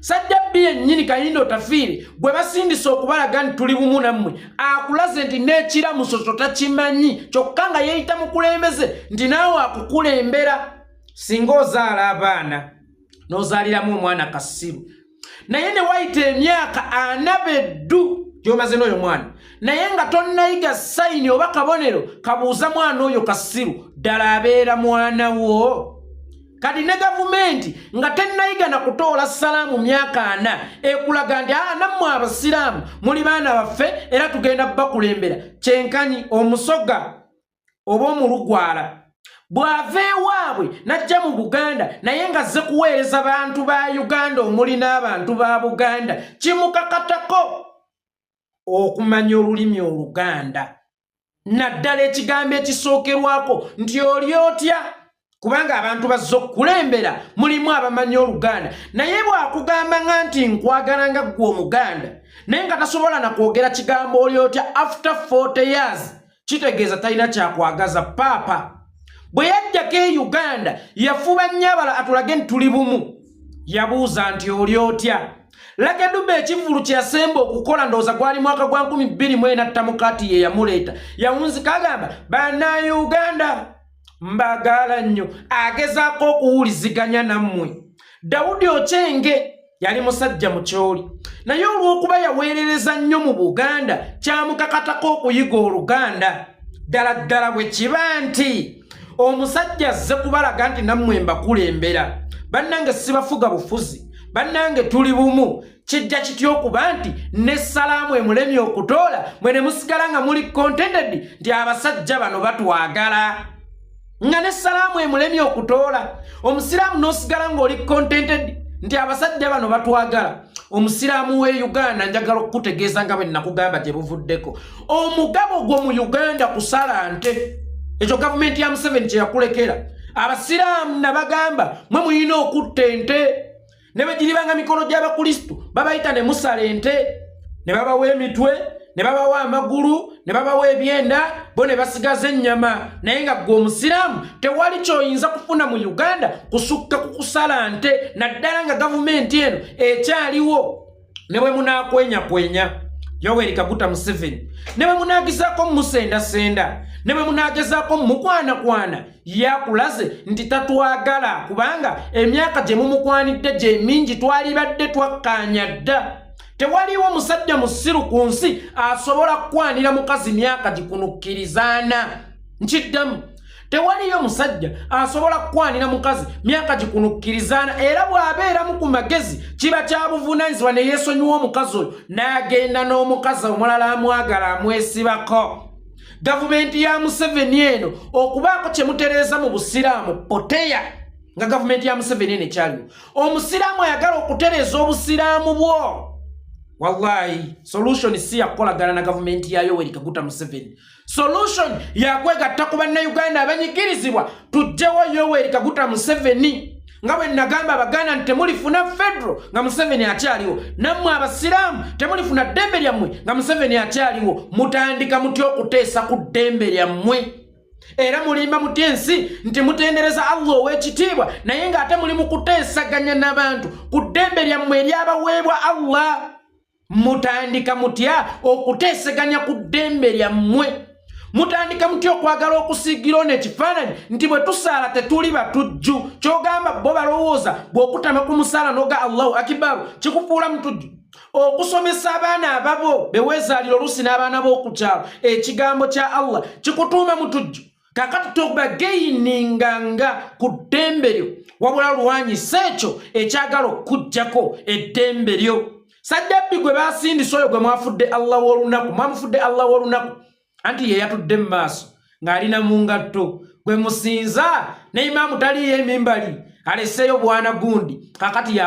Sajjabbi yennyini Kayinda Otafiire gwe basindise okubalaga nti tuli bumu nammwe, akulaze nti n'ekiramuso kyo takimanyi, kyokka nga yeeyita mukulembeze nti naawe akukulembera. Singa ozaala abaana n'ozaaliramu omwana kasiru, naye ne wayita emyaka 40 beddu gy'omaze n'oyo mwana, naye nga tonnayiga sayini oba kabonero kabuuza mwana oyo kasiru, ddala abeera mwana wo? Kati ne gavumenti nga tennayiga na kutoola salaamu myaka 40, ekulaga nti aa nammwe abasiraamu muli baana baffe era tugenda bakulembera. Kyenkanyi Omusoga oba Omulugwala bw'ava ewaabwe n'ajja mu Buganda, naye nga azze kuweereza bantu ba Uganda omuli n'abantu ba Buganda, kimukakatako okumanya olulimi Oluganda, naddala ekigambo ekisookerwako nti oli otya, kubanga abantu bazze okukulembera mulimu abamanyi Oluganda. Naye bw'akugamba nga nti nkwagala nga ggwe Omuganda, naye nga tasobola na kwogera kigambo oli otya after 40 years, kitegeeza talina kyakwagaza. Paapa bwe yajjako e Uganda, yafuba nnyo abala atulage nti tuli bumu. Yabuuza nti oli otya? Lucky Dube ekivvulu kye yasemba okukola, ndowooza gwali mwaka gwa 2004, Tamukaati ye yamuleeta, yawunzika agamba, "Bannayuganda, mbagala nnyo." Agezaako okuwuliziganya nammwe. Dawudi Okyenge yali musajja mukyoli, naye olw'okuba yaweerereza nnyo mu Buganda, kyamukakatako okuyiga Oluganda. Ddala ddala bwe kiba nti omusajja azze kubalaga nti nammwe mbakulembera, bannange, sibafuga bufuzi, bannange, tuli bumu, kijja kitya okuba nti ne salaamu emulemye okutoola, mwe ne musigala nga muli contented nti abasajja bano batwagala, nga ne salaamu emulemye okutoola, omusiraamu n'osigala ng'oli contented nti abasajja bano batwagala? Omusiraamu we Uganda, njagala okukutegeeza nga bwe nakugamba gye buvuddeko, omugabo gwo mu Uganda kusala nte. Ekyo gavumenti ya Museveni kye yakulekera. Abasiraamu nabagamba, mwe muyina okutta ente, ne bwe giribanga mikolo gy'Abakristu, babayita ne musala ente, ne babawa emitwe, ne babawa amagulu, ne babawa ebyenda, bo ne basigaza ennyama. Naye nga ggwe omusiraamu tewali kyoyinza kufuna mu Uganda kusukka ku kusala nte, naddala nga gavumenti eno ekyaliwo. Ne bwe munaakwenyakwenya Yoweri Kaguta Museveni, ne bwe munaagezaako mumusendasenda, ne bwe munaagezaako mukwanakwana, yakulaze nti tatwagala, kubanga emyaka gye mumukwanidde gye mingi. Twalibadde twakkaanya dda. Tewaliwo musajja musiru ku nsi asobola kukwanira mukazi myaka gikunukkirizaana. Nkiddamu, tewaliyo musajja asobola kukwanira mukazi myaka gikunukkirizaana. Era bw'abeeramu ku magezi, kiba kya buvunaanyizibwa ne yeesonyiwa omukazi oyo n'agenda n'omukazi omulala amwagala, amwesibako. Gavumenti ya Museveni eno okubaako kye mutereeza mu busiraamu poteya, nga gavumenti ya Museveni eno ekyaliwo. Omusiraamu ayagala okutereeza obusiraamu bwo, wallahi, solution si yakukolagana na gavumenti ya Yoweri Kaguta Museveni. Solution yakwegatta ku Bannayuganda abanyigirizibwa, tugjewo Yoweri Kaguta Museveni. Nga bwe nagamba Abaganda nti temulifuna federal nga Museveni akyaliwo, nammwe abasiraamu temulifuna ddembe lyammwe nga Museveni akyaliwo. Mutandika mutya okuteesa ku ddembe lyammwe? Era mulimba mutya ensi nti mutendereza Allah ow'ekitiibwa, naye ng'ate muli mu kuteesaganya n'abantu ku ddembe lyammwe eryabaweebwa Allah? Mutandika mutya okuteeseganya ku ddembe lyammwe? Mutandika mutya okwagala okusiigira ono ekifaananyi nti bwe tusaala tetuli batujju? Kyogamba bo balowooza bw'okutama ku musaala n'oga Allahu Akibaru kikufuula mutujju? Okusomesa abaana ababo beweezaalira, oluusi n'abaana b'oku kyalo, ekigambo kya Allah kikutuuma mutujju? Kakati tobageyininganga ku ddembe lyo, wabula lwanyisa ekyo ekyagala okukuggyako eddembe lyo. Sajjabbi gwe basindisa oyo gwe mwafudde Allah w'olunaku, mwamufudde Allah w'olunaku, anti ye yatudde mu maaso ng'alina mu ngatto gwe musinza, ne imaamu taliiyo, emimbali aleseeyo bwana gundi. Kakati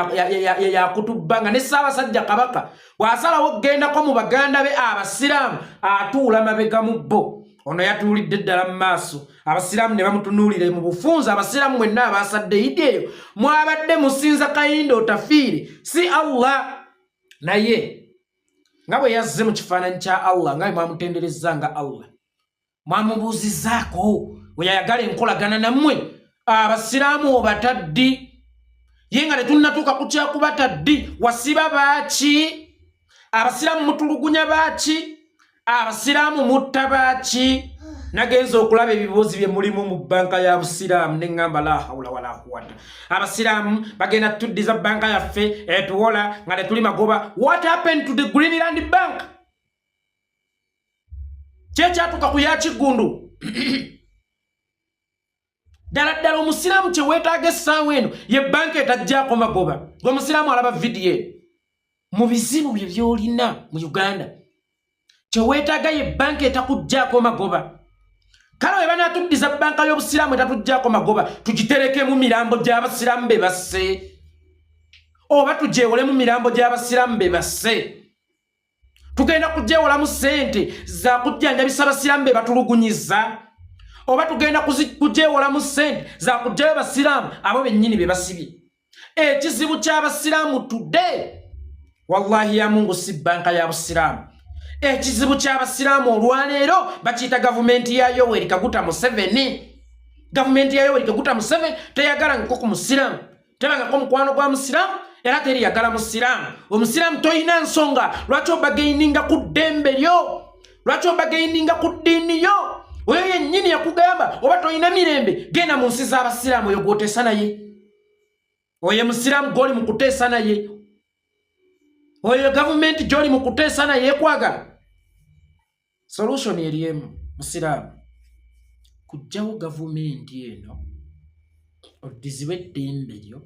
yakutubba nga ne Ssaabasajja Kabaka bw'asalawo okugendako mu baganda be abasiraamu, atuula mabega mu bo. Ono yatuulidde ddala mu maaso, abasiraamu ne bamutunuulira mu bufunza. Abasiraamu mwenna abasadde idi eyo, mwabadde musinza Kayinda Otafiire, si Allah. Naye nga bwe yazze mu kifaananyi kya Allah, nga bwe mwamutenderezza nga Allah, mwamubuuzizaako we yayagala enkolagana nammwe abasiraamu obataddi? Ye nga tetunnatuuka ku kyakubata ddi wasiba baaki? Abasiraamu mutulugunya baaki? Abasiraamu mutta baaki? Nagenza okulaba ebibuuzi bye mulimu mu bbanka ya Busiraamu ne ŋŋamba, la haula wala quwata. Abasiraamu bagenda tutuddiza bbanka yaffe etuwola nga tetuli magoba. What happened to the Greenland Bank? Kyekyatuuka ku yakiggundu. Ddala ddala, omusiraamu kye weetaaga essaawa eno ye banka etajjaako magoba. Gwe omusiraamu alaba vidiyo eno, mu bizibu bye by'olina mu Uganda, kye weetaaga ye banka etakugjaako magoba. Kale we banaatuddiza banka y'obusiraamu etatugjaako magoba, tugiterekemu mirambo gy'abasiraamu be basse, oba tugyewolemu mirambo gy'abasiraamu be basse? Tugenda kugyewolamu ssente zakujjanjabisa abasiraamu be batulugunyiza, oba tugenda kugyewolamu ssente zakugjayo basiraamu abo bennyini be basibye? Ekizibu ky'abasiraamu today, wallahi ya Mungu, si banka ya busiraamu. Ekizibu ky'abasiraamu olwaleero bakiyita gavumenti ya Yoweri Kaguta Museveni. Gavumenti ya Yoweri Kaguta Museveni teyagala nkoko ku musiraamu, tebangako mukwano gwa musiraamu, era teriyagala musiraamu. Omusiraamu toyina nsonga lwaki obargaininga ku ddembe lyo, lwaki obargaininga ku ddiini yo. Oyo yennyini yakugamba oba toyina mirembe, genda mu nsi z'abasiraamu. Oyo gwoteesa naye, oyo musiraamu gwoli mu kuteesa naye, oyo gavumenti gyoli mu kuteesa naye ekwagala. Solution eri emu, musiraamu: kugjawo gavumenti eno, oddizibwe eddembe lyo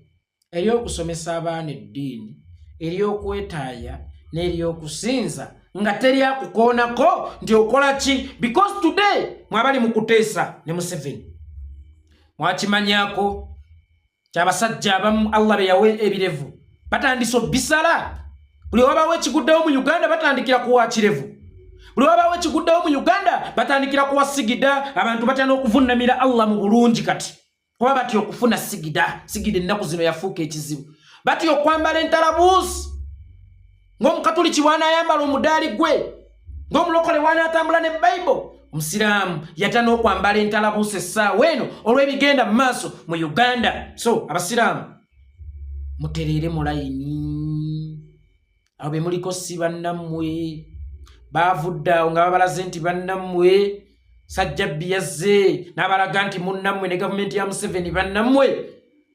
ery'okusomesa abaana eddiini, ery'okwetaaya n'ery'okusinza, nga teri akukoonako nti okola ki. Because today mwabali mu kuteesa ne Museveni, mwakimanyako kyabasajja abamu Allah be yawa ebirevu batandise obisala. Buli wabaawo ekiguddewo mu Uganda, batandikira kuwa kirevu. Buli wabaawo ekiguddewo mu Uganda, batandikira kuwa sigida. Abantu batya n'okuvunnamira Allah mu bulungi kati, kuba batya okufuna sigida. Sigida ennaku zino yafuuka ekizibu. Batya okwambala entalabuusi ng'omukatuliki bw'anaayambala omudaali gwe, ng'omulokole bw'anaatambula ne Bayibuli. Omusiraamu yatya n'okwambala entalabuusi essaawa eno olw'ebigenda mu maaso mu Uganda. So abasiraamu, mutereere mu layini. Abo be muliko si bannammwe. Baavudde awo nga babalaze nti bannammwe. Sajjabbi yazze n'abalaga nti munnammwe, ne gavumenti ya Museveni bannammwe.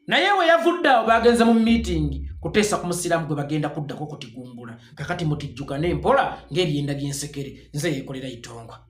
Naye we yavudde awo, bagenze mu miitingi kuteesa ku musiraamu gwe bagenda kuddako kutigumbula. Kakati mutijjukane mpola ng'ebyenda by'ensekere. Nze yeekolera itongwa.